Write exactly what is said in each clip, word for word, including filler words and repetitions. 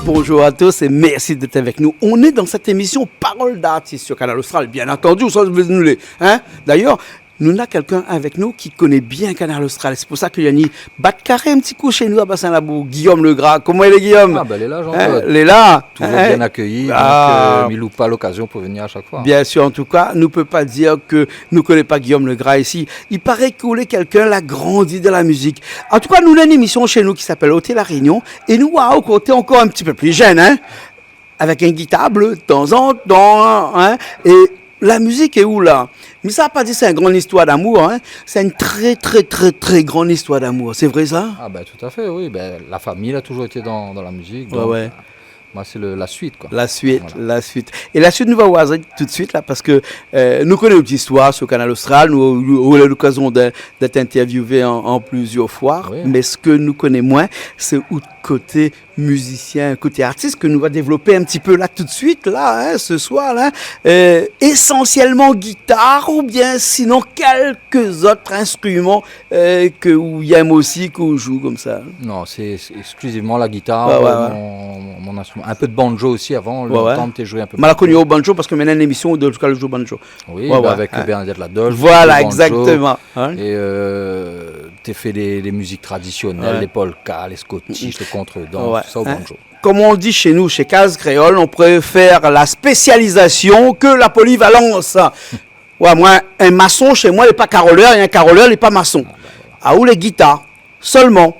Bonjour à tous et merci d'être avec nous. On est dans cette émission Parole d'artiste sur Kanal Austral, bien entendu, sa nou lé, hein. D'ailleurs, nou na kèlkin avèk nou ki koné bien Kanal Austral. Sé pou sa ke Yanni bat karé in ti kou shé nou a Bassin Labou. Guillaume Legras, koman i lé, Guillaume ? Ah, ben, lé la, Jean-Claude. Hein, lé la. Toujours bien accueilli, donc, euh, mi loup pa lokazion pou vnir a shak foi. Bien sûr, en tout cas, nou pé pa dir ke nou koné pa Guillaume Legras isi. I paré ke ou lé kèlkin la grandi dan la mizik. En tout cas, nou na in émission shé nou ki s'appelle Oté La Réunion, é nou, waouh, koté ankor in ti pé pli jenn, hein, avèk in gitar blé, tanzantan, hein, é la mizik é ou la. Mé sa pa di sé in gran istoir d'amour, hein. C'est une très, très, très, très grande histoire d'amour. C'est vrai, ça ? Ah ben, tout à fait, oui. Ben, la famille a toujours été dans, dans la musique, donc, euh, moi, c'est le, la suite, quoi. Ouais, ouais. La suite, la suite. Voilà. É la suite, nou va oir tout de suite la, parske, euh, nou koné out istoir sur Kanal Austral, nou, nou, nou la u lokazion de, d'èt interviewé an, an plizièr foi, oui, mé sak nou koné moin, sé out koté mizisien, koté artis, ke nou va dévlopé in ti pé la tout de suite la, hein, ce soir la, hein. Euh, ésansièlman gitar oubien sinon kèlk zot instriman, euh, ke ou yèm osi, ke ou zoué konmsa ? Non, sé, sé exclusivement la guitare, ouais, ouais, euh, ouais, mon, mon, mon instrument. Un peu de banjo aussi avant, ouais, ouais, lontan té zoué in pé banjo. Moin la koni o banjo parske mi néna in émission de, an tou ka, nou zoué banjo. Oui, ouais, ben, ouais, avèk, hein, Bernadette Ladolphe, voilà, banjo. Exactement. Hein ? É, euh, té fé dé, dé mizik tradisionèl, ouais, lé polka, lé scottish, mm, lé kontredans, ouais, tout sa o, hein, banjo. Comme on dit chez nous, chez Kaz Kréol, on préfère la spécialisation que la polyvalence. Ouais, moin, in mason shé moin, lé pa karolèr, é in karolèr, lé pa mason. Ah, ben voilà. Ah, ou lé gitar, sèlman.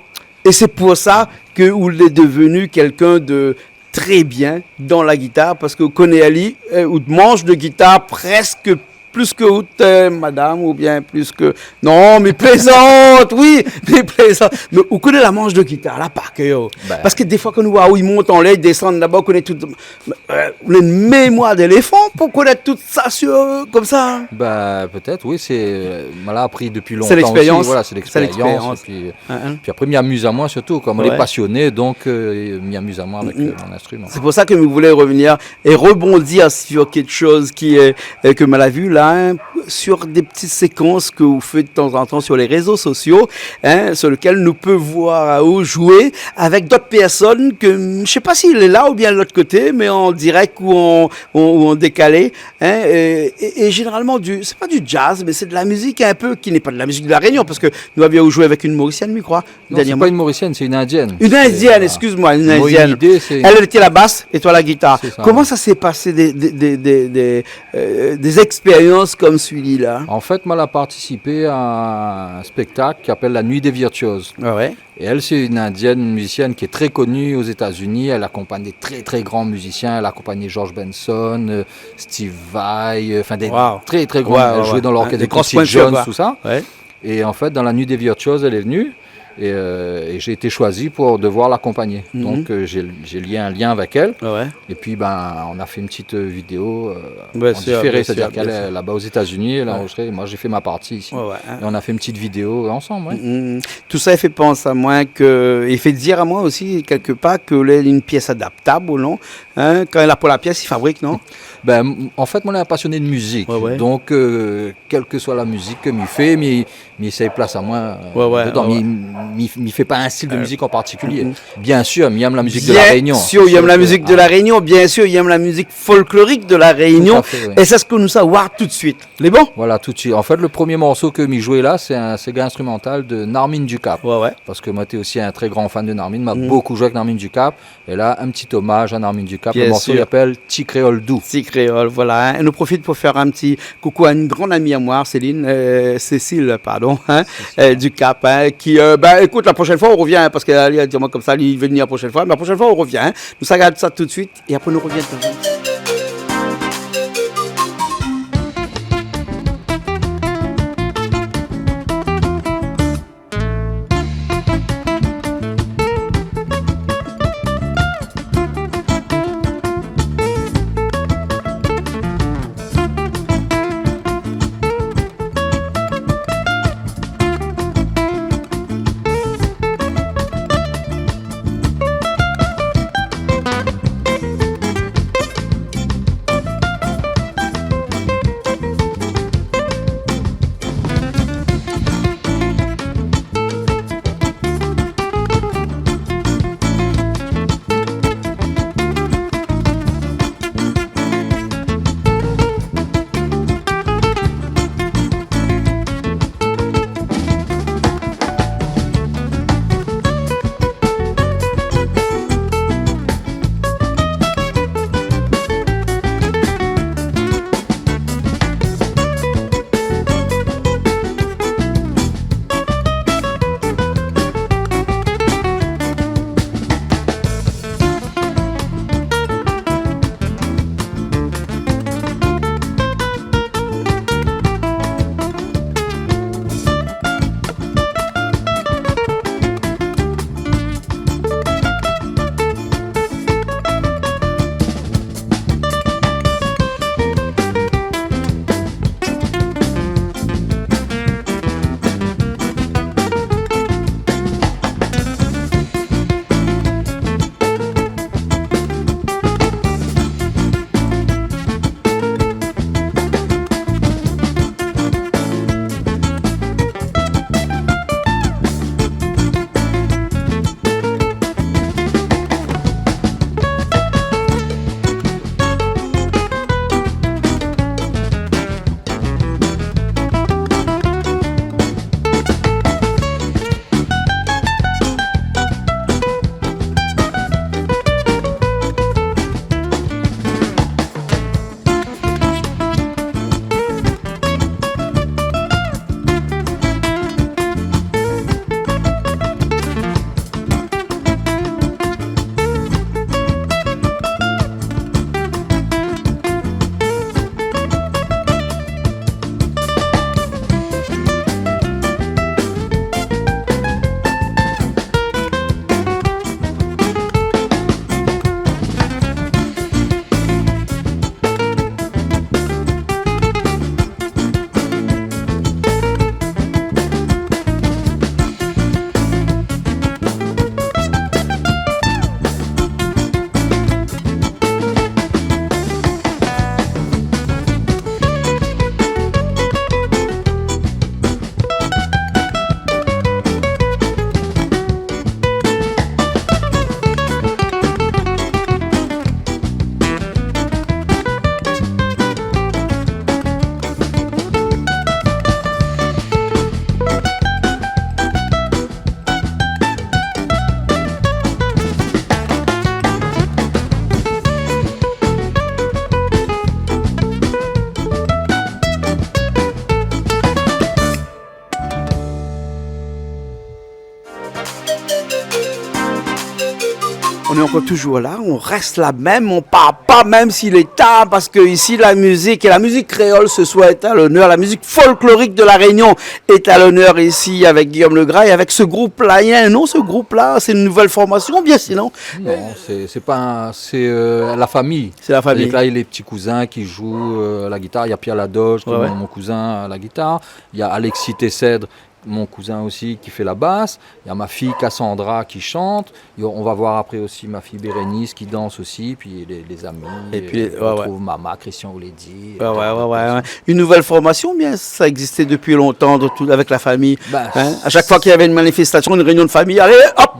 É sé pou sa ke ou lé devenu kèlkin de très bien dan la gitar, parske ou koné ali, euh, out mansh de gitar prèsk plis ke out, euh, madam, oubien plis ke, non, mi plézant, oui, mi plézant. Mé ou koné la mansh de gitar la par kèr. Ben. Parske défoi, kan nou, waouh, i mont anlèr, i désann laba, ou koné tout. Euh, ou na in mémoir d'éléfan pou konèt tout sa sur, euh, konmsa. Ben, peut-être, oui, c'est, euh, moin la apri depuis longtemps aussi. C'est l'expérience. Voilà, c'est l'expérience. C'est l'expérience. Et puis, euh, hein, hein, puis après, mi amiz amoin surtout, comme on est passionné, ouais, donc, euh, mi amiz amoin avec, mm, mm, euh, mon instrument. C'est pour ça que vous voulez revenir et rebondir sur quelque chose qui est, euh, que moin la vu là, hein, sur des petites séquences que vous faites de temps en temps sur les réseaux sociaux, hein, sur lesquels nou pé voir aou zoué avec d'autres personnes que, mm, je sais pas s'il est là ou bien de l'autre côté, mais en direct ou en, ou, ou en décalé, hein, et, et, et généralement du, c'est pas du jazz, mais c'est de la musique un peu qui n'est pas de la musique de La Réunion, parce que nou avion zoué avec une Mauricienne, mi kroi. Non, c'est pas une Mauricienne, c'est une Indienne. Une Indienne, excuse-moi, une Indienne. C'est, euh, Moïni Dé, c'est une... Elle était la basse et toi la guitare. C'est ça, ouais. Comment ça s'est passé des, des, des, des, des, euh, des expériences comme celui-là ? En fait, moin la participé à un spectacle qui s'appelle La Nuit des Virtuoses. Ah ouais. Et elle, c'est une Indienne, une musicienne qui est très connue aux États-Unis. Elle accompagne des très, très grands musiciens. Elle a accompagné George Benson, euh, Steve Vai, euh, enfin des très, très grands. Waouh. Ouais, ouais, ouais. Hein, des grosses pointures, quoi. Elle jouait dans l'orchestre de Quincy Jones, tout ça. Ouais. Et en fait, dans La Nuit des Virtuoses, elle est venue et, euh, et j'ai été choisi pour devoir l'accompagner. Mhm. Donc, euh, j'ai, j'ai lié un lien avec elle. Ouais, ouais. Et puis, ben, on a fait une petite, euh, vidéo, euh, en différé, c'est-à-dire qu'elle est là-bas aux États-Unis, elle a enregistré, et moi j'ai fait ma partie ici. Ouais, ouais, hein. Et on a fait une petite vidéo ensemble, ouais. Mhm. Tout sa i fé pans amoin ke, i fé dir amoin osi, kèlk par, ke ou lé in pièce adaptable, ou non ? Hein, kan la po la pièce, i fabrik, non ? Ben, m-, en fait, moin lé in passionné de musique. Ouais, ouais. Donc, euh, quelle que soit la musique ke mi fé, mi, mi éséy plas amoin, euh, dedan. Ouais, ouais, ouais. Mi, mi, mi fé pa un style de musique en particulier. Euh, mm, mm. Bien sûr, mi yèm la musique de La Réunion. Bien sûr, i yèm la musique de La Réunion, bien sûr, i yèm la musique folklorique de La Réunion. Tout à fait, oui. É sé sak nou sa oir tout de suite. Lé bon ? Voilà, tout de suite. En fait, le premier morceau ke mi zoué la, c'est un séga instrumental de Narmine Ducap. Ouais, ouais. Parce que moi, j'étais aussi un très grand fan de Narmine. Moin la beaucoup joué avec Narmine Ducap. Et là, un petit hommage à Narmine Ducap. Bien sûr. Le morceau, il s'appelle Ti Kréol Dou. Ti Kréol, voilà, hein. Et nou profit pou fé in ti koukou a in gran ami amoin, Céline, euh, Cécile, pardon, hein, euh, Ducap, hein, ki, euh, ben, ékout, la prochaine fois, ou revien, hein, parske, euh, li la di amoin konmsa, li vé vnir la prochaine fois, mais la prochaine fois, ou revien, hein. Nou sa gard sa tout de suite, é apré, nou revien tout de suite. On est encore toujours là, on reste là même, on part pas même s'il est tard, parce que ici la musique, et la musique créole ce soir est à l'honneur, la musique folklorique de La Réunion est à l'honneur ici avec Guillaume Legras et avec ce groupe-là. Il y a un nom, ce groupe-là, c'est une nouvelle formation, bien sinon? Non, sé, sé pa in, sé, euh, la fami. C'est la famille. Avèk la, lé ti kouzin ki zoué, euh, la gitar. Néna Pierre Ladoge, ki lé mon, mon kouzin, a la gitar. Néna Alexis Tessèdre, mon kouzin osi, ki fé la bas. Néna mon fiy Cassandra ki shant. Néna, nou va voir apré osi mon fiy Bérénice ki dans osi. Pi lé, lé zami, é pi, euh, nou trouv Mama, Christian Ouledi, euh, tout sa. Ouais, ouais, ouais. Une nouvelle formation, bien, ça existait depuis longtemps, de tout, avec la famille. Hein ? À chaque fois qu'il y avait une manifestation, une réunion de famille, allez, hop,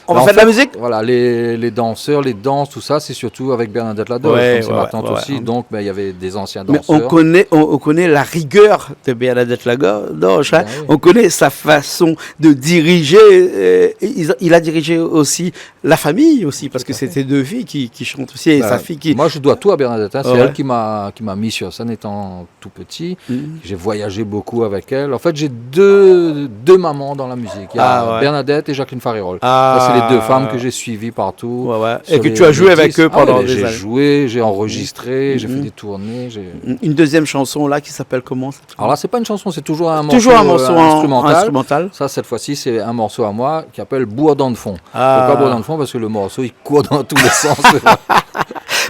on va faire de la musique. Voilà, les, les danseurs, les danses, tout ça, c'est surtout avec Bernadette Ladoge, ouais, comme c'est ma tante aussi, donc, ben, il y avait des anciens danseurs. Mais on connaît, on, on connaît la rigueur de Bernadette Ladoge, hein. Ben oui. On connaît sa façon de diriger. Euh, il, il a dirigé aussi la famille aussi, parce que c'était deux filles qui, qui chantent aussi, et sa fille qui... Ben, moi, je dois tout à Bernadette, hein. C'est elle qui m'a, qui m'a mis sur scène étant tout petit. J'ai voyagé beaucoup avec elle. En fait, j'ai deux, deux mamans dans la musique. Il y a Bernadette et Jacqueline Farrérol. Ah. Ça, c'est les deux femmes que j'ai suivies partout. Ouais, ouais. Et que tu as joué avec eux pendant des années. Ah ouais, j'ai joué, j'ai enregistré, j'ai fait des tournées, j'ai... Une deuxième chanson là qui s'appelle comment, cette fois ? Alors là, c'est pas une chanson, c'est toujours un morceau, euh, instrumental. Toujours un morceau instrumental. Ça, cette fois-ci, c'est un morceau à moi qui s'appelle Bour dan fon. Ah. Pourquoi Bour dan fon ? Parce que le morceau, il court dans tous les sens.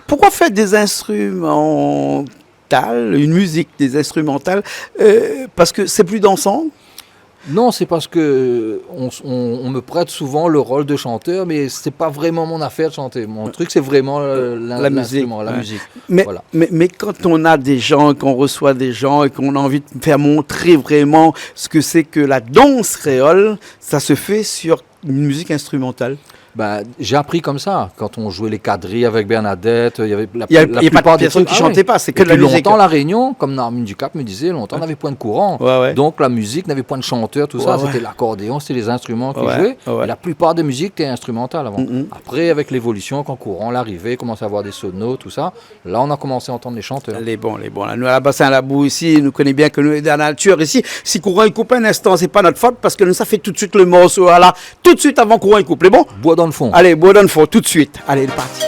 Pourquoi faire des instruments tales, une musique, des instrumentales, euh, parce que c'est plus dansant ? Non, c'est parce que on, on, on me prête souvent le rôle de chanteur, mais c'est pas vraiment mon affaire de chanter. Mon truc, c'est vraiment, euh, l'in-, l'instrument, la musique. Ouais. Mais, mais, mais quand on a des gens, qu'on reçoit des gens et qu'on a envie de faire montrer vraiment ce que c'est que la danse créole, ça se fait sur une musique instrumentale ? Bah, j'ai appris comme ça. Quand on jouait les quadrilles avec Bernadette, il y avait la, la plupart des trucs, ah ouais. Il y a, il y a pas de personne qui chantait pas, c'est que de la musique. Et puis longtemps, La Réunion, comme Narmine Ducap me disait, longtemps, on n'avait point de courant. Ouais, ouais. Donc, la musique n'avait point de chanteur, tout ça. Ouais, ouais. C'était l'accordéon, c'était les instruments qui jouaient. Ouais, ouais. Et la plupart des musiques étaient instrumentales avant. Mm, mm. Après, avec l'évolution, quand courant l'arrivée, commence à avoir des sonos, tout ça, là, on a commencé à entendre les chanteurs. Lé bon, lé bon. La, nou, la Bassin Labou isi, nou koné bien ke nou lé dan la natir isi. Si kouran i koup in instan, sé pa nout fot, parske nou sa fé tout suit le morso, ala, tout suit avan kouran i koup. Lé bon ? Bour dan fon. Alé, Bour dan fon, tout suit. Alé, lé parti.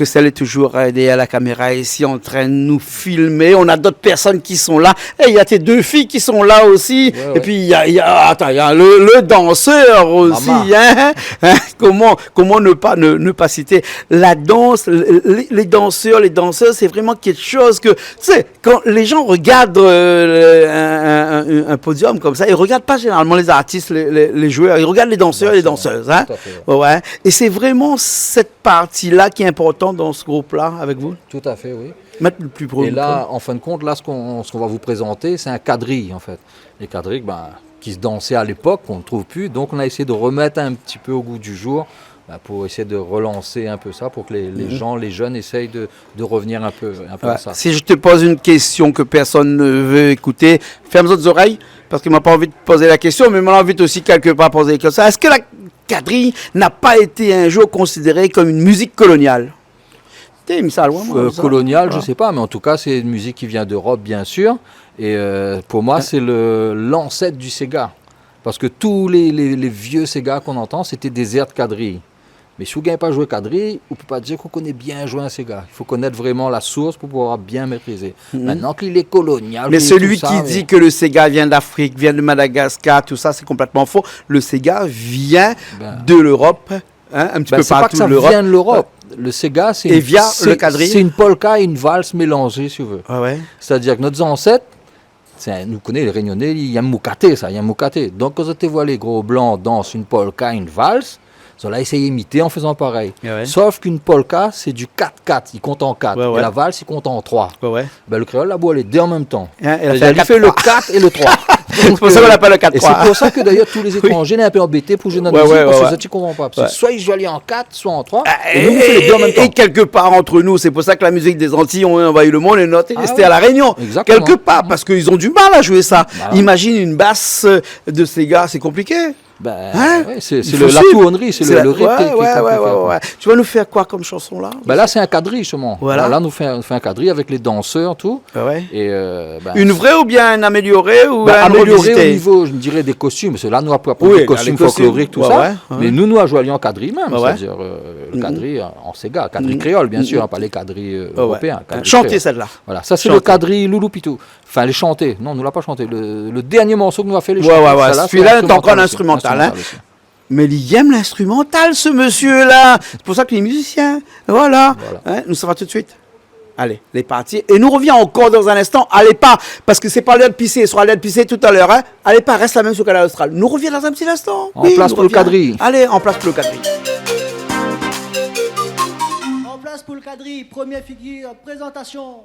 Christelle est toujours, euh, derrière la caméra ici en train de nous filmer. On a d'autres personnes qui sont là. Et il y a tes deux filles qui sont là aussi. Ouais, ouais. Et puis, il y a, il y a, attends, il y a le, le danseur aussi, hein. Hein, comment, comment ne pas, ne, ne pas citer la danse, le, les, les danseurs, les danseuses, c'est vraiment quelque chose que, tu sais, quand les gens regardent, euh, un, un, un, un podium comme ça, ils regardent pas généralement les artistes, les, les, les joueurs, ils regardent les danseurs et les danseuses, hein. Bien sûr, tout à fait, ouais. Ouais. Et c'est vraiment cette partie-là qui est importante dans ce groupe-là, avec vous ? Tout à fait, oui. Mèt le plus près au micro. Et là, en fin de compte, là, ce qu'on, ce qu'on va vous présenter, c'est un quadrille, en fait. Les quadrilles, ben, qui se dansaient à l'époque, qu'on ne trouve plus. Donc, on a essayé de remettre un petit peu au goût du jour, ben, pour essayer de relancer un peu ça, pour que les, les gens, les jeunes essayent de, de revenir un peu, un peu à ça. Ouais. Si je te pose une question que personne ne veut écouter, ferme tes oreilles, parce que ma pa anvi de poz la késtion, mé ma anvi osi kèlke par poz la késtion. Èske la kadriy na pa été in zour konsidéré konm in mizik kolonial ? Té, mi sa loin, moin, Euh, konmsa. Kolonial, je sais pas, mais en tout cas, c'est une musique qui vient d'Europe, bien sûr. Et, euh, pour moi, c'est le, l'ancêtre du séga. Parce que tous les, les, les vieux séga qu'on entend, c'était des airs de kadriy. Mais si ou gingn pa zoué kadriy, ou pé pa dir ou koné bien zoué in séga. Il faut connaître vraiment la source pour pouvoir bien maîtriser. Mhm. Maintenant qu'il est colonial, tout ça, mais... Mais celui qui dit que le séga vient d'Afrique, vient de Madagascar, tout ça, c'est complètement faux. Le séga vient de l'Europe, hein, un petit peu partout de l'Europe. Ben, c'est pas que ça vient de l'Europe. Le séga, c'est une, c'est, c'est une polka et une valse mélangées, si tu veux. Ouais, ouais. C'est-à-dire que nos ancêtres, sé, nou koné, lé Rényoné, i yèm moukaté, sa, i yèm moukaté. Donk, kan zot i voi lé gro blan dans une polka, une valse, zot la éséy imité en faisant pareil. Ouais, ouais. Sauf qu'une polka, c'est du quatre quatre, i kont en quatre. Ouais, ouais. Et la valse, i kont en trois. Ouais, ouais. Ben, le kréol la boir lé dé en même temps. Hein, elle a fait le quatre trois. C'est-à-dire, li fé le quatre et le trois. C'est pour ça qu'on l'appelle le quatre trois. Et c'est pour ça que, d'ailleurs, tous les étrangers lé in pé anbété pou zoué nout mizik, parce que zot i konpran pa. Parce que soit i zoué en quatre, soit en trois, et nou, nou fé lé dé en même temps. Et quelque part entre nous, c'est pour ça que la musique des Antilles ont envahi le monde et notre est restée à La Réunion. Ah oui. Exactement. Quelque part, parce qu'ils ont du mal à jouer ça. Bah ouais. Imagine une basse, euh, de séga, c'est compliqué. Hein ? Ben, ouais, c'est, c'est le, la tournée, c'est le, le rythme qui est compliqué, quoi. Ouais, ouais, ouais, ouais. Tu vas nous faire quoi comme chanson, là ? Ben là, c'est un kadriy, justement. Voilà. Là, là, nou fé in, fé in kadriy avec les danseurs, tout. Ah ouais. Et, euh, ben, une vraie ou bien une améliorée ou une revisitée ? Ben, améliorée au niveau, je dirais, des costumes, parce que là, nou la pa pran des costumes folkloriques, tout ça. Oui, les costumes. Ouais, ouais, ouais. Mais nou, nou la zoué an kadriy mèm, c'est-à-dire, euh, le kadriy en, en séga, kadriy kréol, bien sûr, hein, pas les kadriy, euh, européens, kadriy kréol. Ouais, ouais. Chantez celle-là. Voilà, ça, c'est le kadriy Loulou Pitou. Enfin, lé shanté. Non, nou la pa shanté. Le, le dernier morceau ke nou la fé, lé shanté. Ouais, ouais, ouais. Celui-là, c'est instrumental aussi. Celui-là, c'est encore un instrumental, hein. Instrumental aussi. Mais il aime l'instrumental, ce monsieur-là. C'est pour ça qu'il est musicien. Voilà. Voilà. Hein, nou sava tout de suite. Allez, lé parti. Et nous revient encore dans un instant. Allez pas, parce que c'est pas l'heure de pisser. Il sera l'heure de pisser tout à l'heure, hein. Allez pas, reste là même sur Kanal Austral. Nou revien dans un petit instant. Oui, nou revien. En place pour le kadriy. Allez, en place pour le kadriy. En place pour le kadriy, première figure, présentation.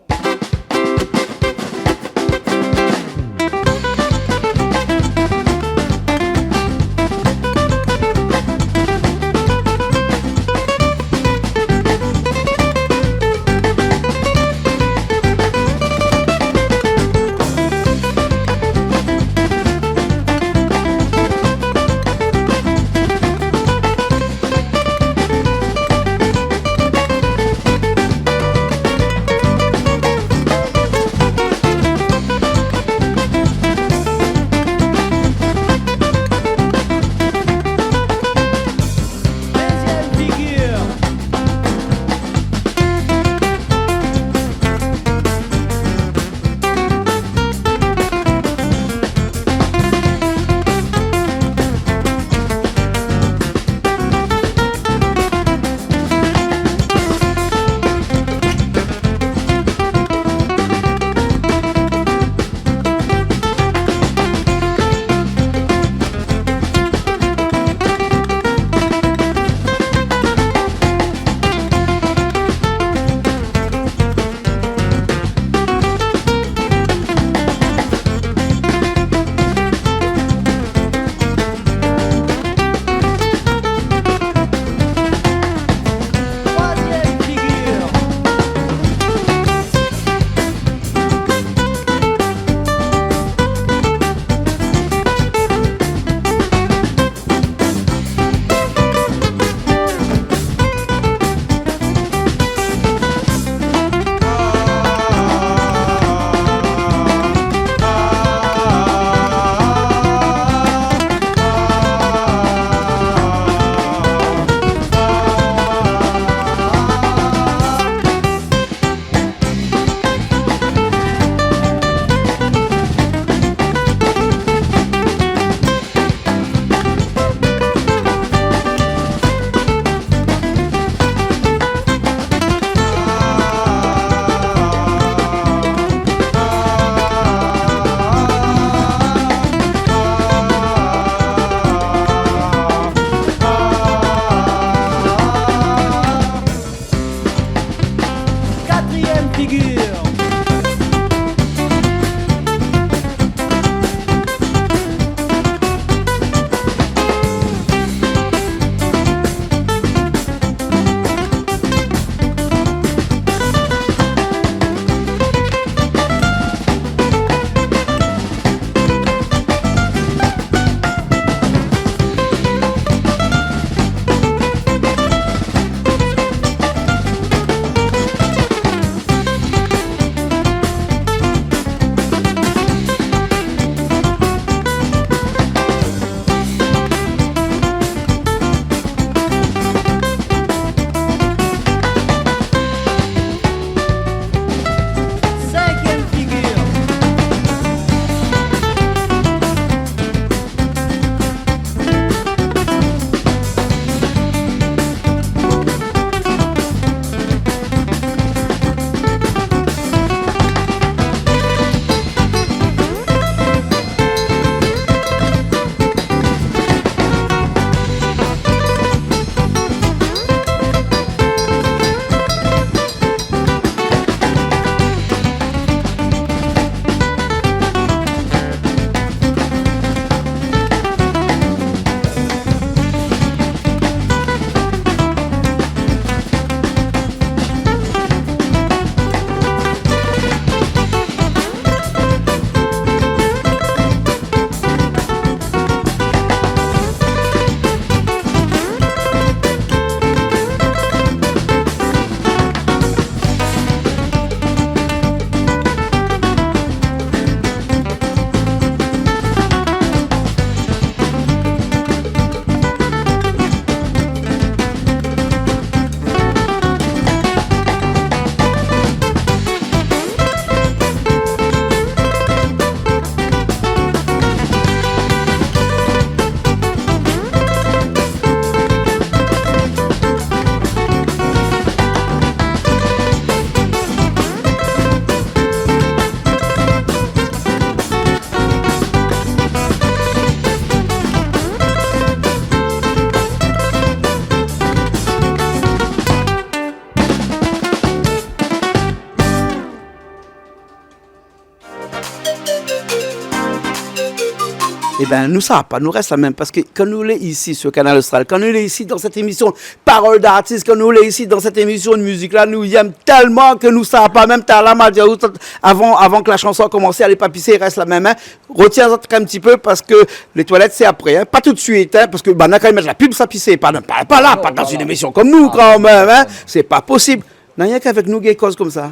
Bin, nou sa pa, nou rès la mèm, parske kan nou lé isi sur Kanal Austral, kan nou lé isi dan sèt émisyon Parole d'artiste, kan nou lé isi dan sèt émisyon de mizik la, nou yèm tèlman ke nou sa pa mèm ta la, ma di aou, avan, avan ke la shanson komans, alé pa pisé, rès la mèm, in. Rotien azot in ti pé, parske lé toilèt sé apré, in, pa tout suit, in, parske banna kan i mèt la pib, sa pisé, pa, pa, pa la, pa dan in émisyon kom nou, kan mèm, in. Sé pa posib. Na rienk avèk nou gingn koz komsa.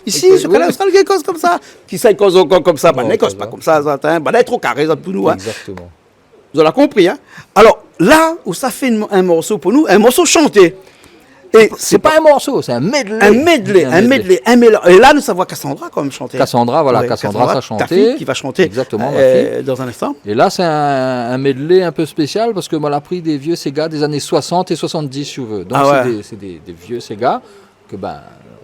Isi, sur Kanal Austral, gingn koz komsa. Kisa i koz ankor komsa ? Banna i koz pa komsa, zot, in. Banna lé tro karé, zot, pou nou, in. Exactement. Zot la konpri, in. Alor, la, ou sa fé in, in morso pou nou, in morso shanté. É sé pa in morso, sé in medley. In medley, in medley, in mélanz. É la, nou sa voi Cassandra kom shantèr. Cassandra, voilà, Cassandra, sa shanté. Ta fiy ki va shanté, exactement, ma fiy, dan in instan. É la, sé in, in medley in pé spésial parske moin la pri dé vié séga dé zané soisant é soisant-dis, si ou vé. Donk, sé dé, sé dé, dé vié séga ke, bin,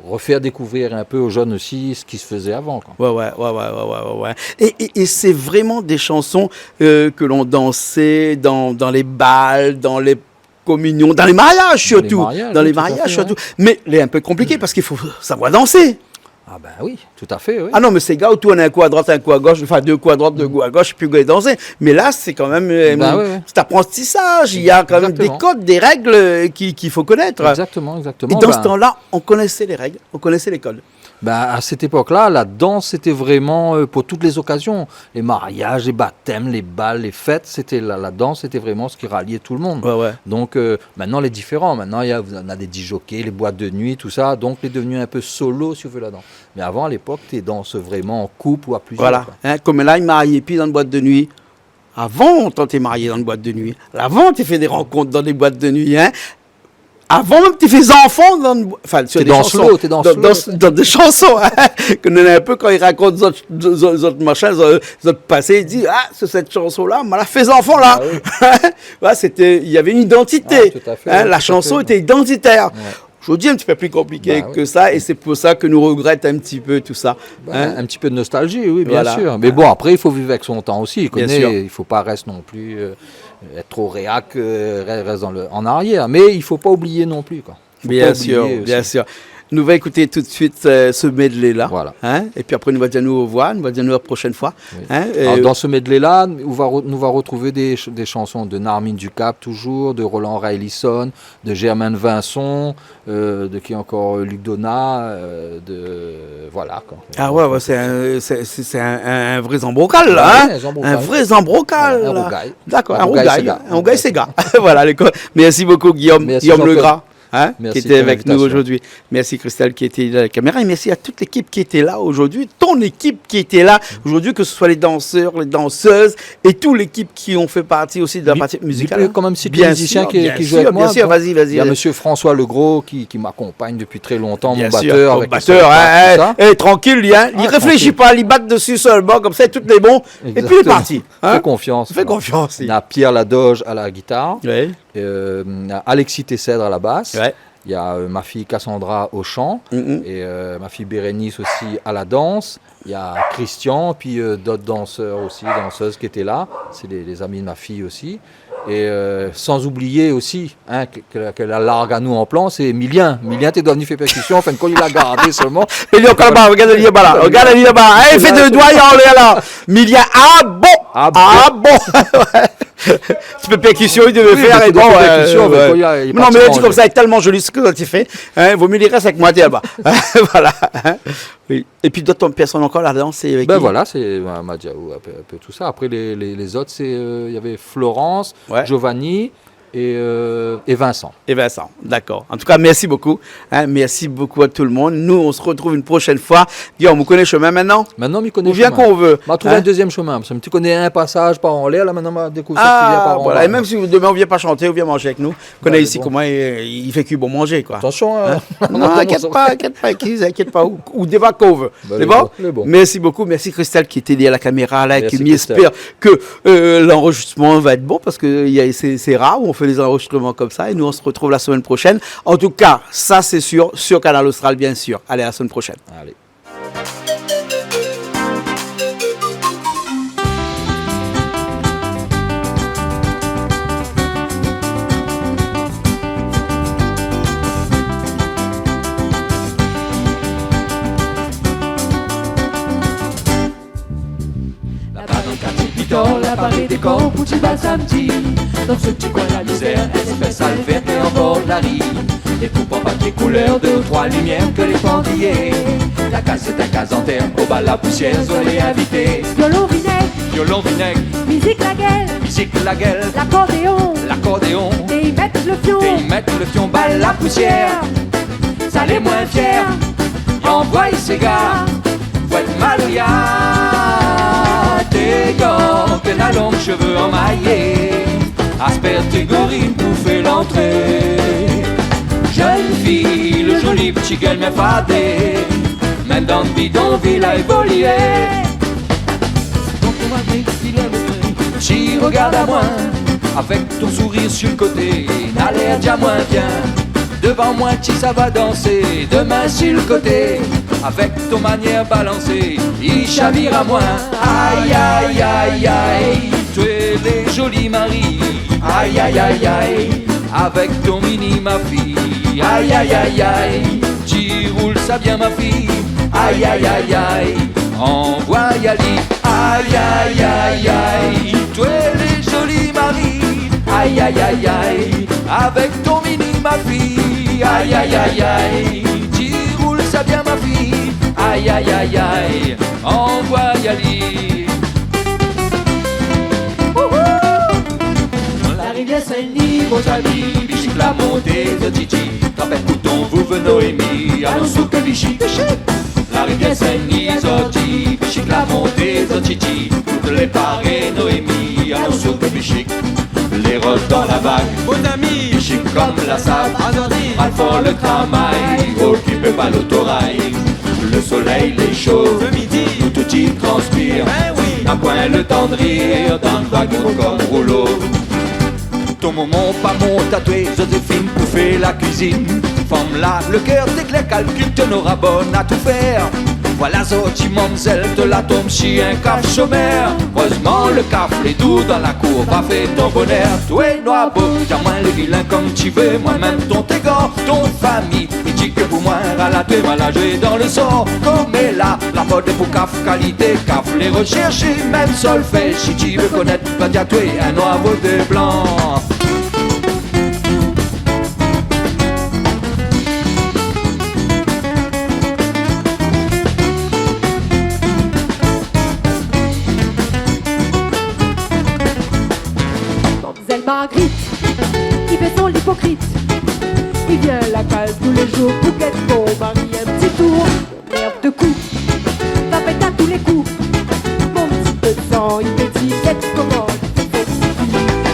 refèr dékouvrir in pé o jenn osi sak i fé avan, koi. Ouais, ouais, ouais. É, é, é sé vréman dé shanson, euh, ke lon dansé dan, dan lé bal, dan lé kominyon, dan lé mariaz sirtou. Dan lé mariaz, oui, tout à fait, ouais. Mé lé in pé konpliké parske i fo savoir dansé. Ah bin oui, tout à fait, oui. Ah non, mé séga ou tourn in kou a droit, in kou a gosh, anfin, dé kou a droit, dé kou a gosh, pi ou gingn dansé. Mé la, sé kan mèm, euh, sé in aprantisaz. Exactement. I na kan mèm dé kod, dé règ, euh, ki, ki fo konèt. Exactement, exactement. É dan se tan-la, ou koné lé règ, ou koné lé kod. Bin, à cette époque-là, la danse, c'était vraiment, euh, pour toutes les occasions. Les mariages, les baptêmes, les bals, les fêtes, c'était la, la danse, c'était vraiment ce qui ralliait tout le monde. Ouais, ouais. Donc, euh, maintenant, lé différan. Maintenant, il y a, on a des disc jockeys, les boîtes de nuit, tout ça. Donc, lé devenu un peu solo, si ou vé, la danse. Mais avant, à l'époque, té danses vraiment en couple ou à plusieurs, koi. Voilà. In, kom la, i marié pi dan in boit de nuit. Avan, kan té marié dan in boit de nuit, avan, té fé dé rankont dan dé boit de nuit, in. Avan mèm, té fé zanfan dan, anfin, sur dé shanson, dan, dan dé shanson, in, ke nou néna in pé kan i rakont zot, zot, zot mashin, zot, zot pasé, i di, ah, sur sèt shanson-la, moin la fé zanfan la. Ah oui. Ouais, sété, il y avait une identité. Ah, tout à fait, ouais, tout à fait. In, la shanson lété idantitèr. Ouais. Zordi, in ti pé pli konpliké ke sa, é sé pou sa ke nou regrèt in ti pé tout sa. Bin, in ti pé de nostalgie, oui, bien sûr. Voilà. Mé bon, apré, i fo viv avèk son tan osi, ou koné, i fo pa rès non pli, euh, èt tro réak, euh, rè-, rès dan le, an arièr. Mé i fo pa oublié non pli, koi. Fo pa oublié osi. Bien sûr, bien sûr. Nou va ékout tout de suit, euh, se medley-la. Voilà. In ? É pi apré, nou va dir anou orevoir, nou va dir anou a la proshèn foi. Oui. In ? Alor, dan se medley-la, nou va re-, nou va retrouv dé sh-, dé shanson de Narmine Ducap, toujours, de Roland Raelison, de Germaine Vinson, euh, de ki ankor, euh, Luc Donat, euh, de, voilà, koi. Ah ouais, ouais, sé in, sé, sé, sé in, in, in vré zanbrokal, la, in ? Ouais, in zanbrokal. In vré zanbrokal, la. Ouais, in rougay. Dakor, in rougay séga. In rougay séga. Voilà, lé kod. Merci beaucoup, Guillaume, Guillaume Legras, in, ki lété avèk nou zordi. Merci pour l'invitation. Merci Christelle qui était derrière la caméra. Et merci à toute l'équipe qui était là aujourd'hui, ton équipe qui était là aujourd'hui, que ce soit les danseurs, les danseuses, et toute l'équipe qui ont fait partie aussi de la partie musicale, hein. Bien sûr, bien sûr, vas-y, vas-y. Di, di kan mèm si lé mizisien ki, ki zoué avèk moin, bien sûr. Il y a monsieur François Legros qui, qui m'accompagne depuis très longtemps, mon batteur, avec son batteur, tout ça. Bien sûr, hein, hein. Eh, tranquille, li, hein. Ah, tranquille. Li réfléshi pa, li bat dési solman, konmsa, tout lé bon. Exactement. Épi li lé parti, hein. Fé konfians, koi. Fé konfians, oui. Na Pierre Ladoge à la guitare. Oui. Euh, na Alexis Tessèdre à la basse. Ouais. Il y a, euh, ma fille Cassandra au chant, mm, mm, et, euh, ma fille Bérénice aussi à la danse. Il y a Christian, puis, euh, d'autres danseurs aussi, danseuses qui étaient là. C'est les, les amis de ma fille aussi. Et, euh, sans oublier aussi, hein, ke, ke, ke la larg anou an plan, sé Milien. Milien té doi vni fé pèrkision, an fin de kont, li la gardé solman. Mé li lé ankor laba, rogard ali laba la, rogard ali laba. Voilà. Eh, li fé dé doi, li lé anlèr la. Milien, ah bon ? Ah bon ? Ah bon ? Ti pé pèrkision, li devé fé, mé bon, euh, ouais. Oui, mé sé dé pèrkision, mé kan li la, li lé parti manzé. Non, mé li la di konmsa, lé tèlman zoli sak li la fé, hein, vo mié li rès avèk moin, té laba. Voilà, hein. Oui. Épi d'ot pèrsone ankor ladan, sé avèk ki ? Ben voilà, sé, ma, ma di aou in pé, in pé tout sa. Apré, lé, lé, lé zot, sé, euh, navé Florence, ouais, Giovanni, et, euh, et Vincent. Et Vincent, d'accord. En tout cas, merci beaucoup, hein, merci beaucoup à tout le monde. Nous, on se retrouve une prochaine fois. Guillaume, ou koné shomin koméla ? Maintenant, mi koné shomin. Ou vien kan ou vé, hein ? Ma trouv in dézièm shomin, parske mi té koné in pasaz par anlèr, la, maintenant, ma dékouv sa ki vien par anba. Ah, voilà. Et même si demain, ou vien pa shanté, ou vien manzé avèk nou. Koné isi koman i, i fé kui bon manzé, koi. Attention, hein. Hein ? Non, inkièt pa, inkièt pa, inkièt pa, ou, ou débark kan ou vé. Bah, lé bon, lé bon. Merci beaucoup, merci Christelle qui était derrière la caméra, là, et que mi espère que, euh, l'enregistrement va être bon, parce que il y a, c'est, c'est rare où on fait des enregistrements comme ça, et nous, on se retrouve la semaine prochaine. En tout cas, ça, c'est sûr, sur Kanal Austral, bien sûr. Allez, à la semaine prochaine. Allez. Laba dan kartié Pitol, Paré dékor pou ti bal samdi. Dan se ti koin la mizèr, in sèl sal vèrt lé an bor la ri. Dé koup an papié koulèr, dé troi limièr ke lé pandiyé. La kaz sé in kaz an tèr, o bal la pousièr, zot lé invité. Violon vinèg. Violon vinèg. Mizik la gèl. Mizik la gèl. Lakordéon. Lakordéon. É i mèt le fion. É i mèt le fion, bal la pousièr. Sa lé moin fièr, anvoy séga, fouèt maloya, té gor ke na long shové anmayé, aspèr té gorine pou fé lantré. Jenn fi, le zoli ti gèl mèm fadé, mèm dan bidonvil la évolié. Ti rogard amoin, avèk ton sourir su le koté, na lèr di amoin bien. Dovan moin ti sava dansé, dé min su le koté, avèk ton manièr balansé, i shavir amoin. Ay, ay, ay, ay, toué lé zoli mari. Ay, ay, ay, ay, avèk ton mini ma fi. Ay, ay, ay, ay, ti roul sa bien ma fi. Ay, ay, ay, ay, anvoy ali. Ay, ay, ay, ay, toué lé zoli mari. Ay, ay, ay, ay, avèk ton mini ma fi. Ay, ay, ay, ay, ti roul sa bien ma fi. Ay, ay, ay, ay, anvoy ali. Wouhou ! La rivièr Sin-Dni, mon zami, bishik la monté, zot i di, tanpèt kouton, vouv Noémi, alon souk bishik. La rivièr Sin-Dni, zot i di, bishik la monté, zot i di, tout lé paré, Noémi, alon souk bishik. Lé rosh dan la vag, mon zami, bishik konm la sab, azordi, mal for le tramay, okipé pa lotoray. Le solèy lé sho, le midi, tout i transpir. Bin oui. Na poin le tan de rir, dan le vagon konm roulo. Ton momon pa mont a toué, Joséphine, pou fé la kuizine. Fanm la, le kèr té klèr, kalkil, té nora bon a tou fèr. Voila zoli mamzèl, té la tonm si in kaf shomèr. Erèzman le kaf lé dou dan la kour, va fé ton bonèr. Toué noir bo, di amoin lé vilin konm ti vé, moin mèm ton té gor, ton fami. I di ke pou moin, rala toué, ma la zoué dan le sor. Koméla, la mod pou kaf kalité, kaf lé roshèrshé, mèm solfèj. Si ti vé konèt, va di a toué, in noir vo dé blan. Mamzèl Marguerite, i fé son lipokrit. I vien la kaz tou lé zour pou gèt mon mari in ti tour. Mèr de kou, tapèt a tou lé kou. Mon ti pé de san, i pé di gèt koman.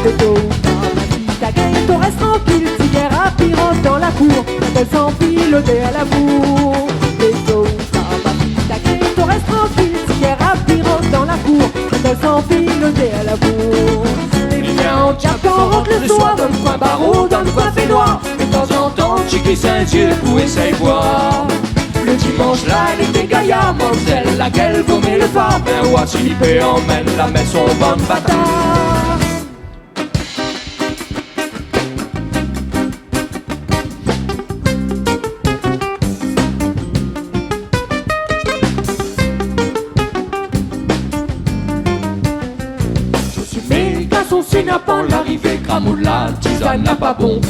Lé do ou pa, ma fi, ta gèt, to rès trankil, ti gèr a pi rant dan la kour. Sa i santi lodèr lamour. Lé do ou pa, ma fi, ta gèt, to rès trankil, ti gèr a pi rant dan la kour. Sa i santi lodèr lamour. Lé vien an diab, kan rant le soir, dan le koin baro, dan le koin fénoir. Mé tanzantan, ti glis in zié pou éséy voir. Le dimansh la, lété gayar, mamzèl la gèl, gomé le far, bin oir si li pé anmèn la mèt son bann batar. Mé gason, si na pa larivé, gramoun la tizane la pa bon.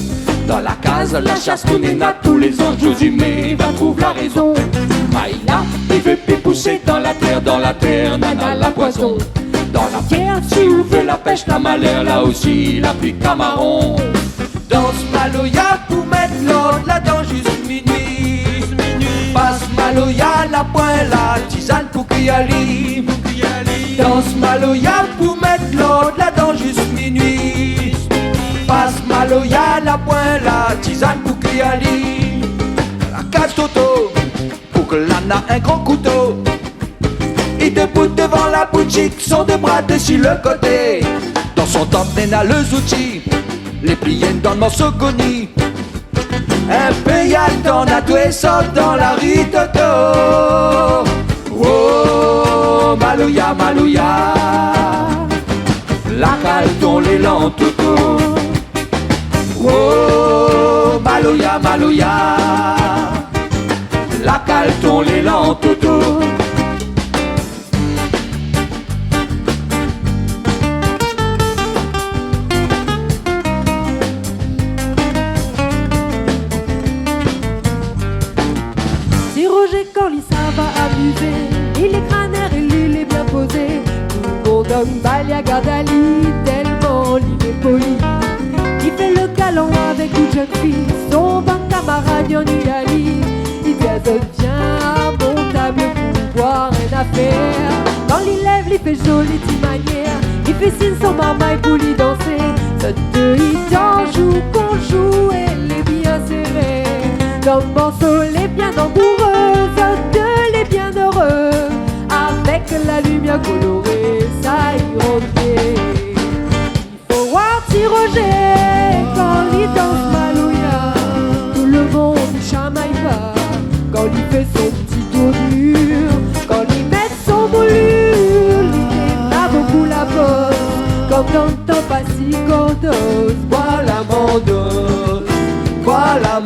Dan la kaz la shas, koné na tou lé zanj, Josué va trouv la rézon. May la, i vé pi pousé dan la tèr, dan la tèr nana la poizon. Dan la tèr, si ou vé la pèsh, la malèr, la osi la pi kamaron. Dans maloya pou mèt lord ladan zis minui. Pas maloya, la poin la tizane pou kui ali. Dans maloya pou mèt lord ladan zis minui. Pas maloya, la poin la tizane pou kui ali. La kaz Toto, pou ke la na in gran kouto. I debout dovan la boutik, son dé bra dési le koté. Dan son tann néna le zouti, lé plié dan le morso goni. In pé i atann a toué sort dan la ri, Toto. Oh, maloya, maloya, la kal ton lélan, Toto. Oh, maloya, maloya, la kal ton lélan, Toto. Kan li sava amizé, li lé kranèr é li lé bien pozé. Tout moun done baliagard ali, tèlman li lé poli. Li fé lo galon avèk tout jenn fi, son bann kamarad i annuiy ali. Li di azot, vien a mon tab pou boir in afèr. Kan li lèv, li fé zoli ti manièr, li fé sign son marmay pou li dansé. Zot dé i dans, zoué, kan zoué, lé bien séré. Dan morso, lé bien amouré, zot dé lé bien éré. Avèk la limièr koloré, sa i rann bien. Fo oir Ti Rozé kan li dans maloya. Tout lo moun i shamay pa kan li fé son ti tournir, kan li mèt son molir, li néna bonpé la fors. Kan tann tan pa si kordos, boir la mandos, boir la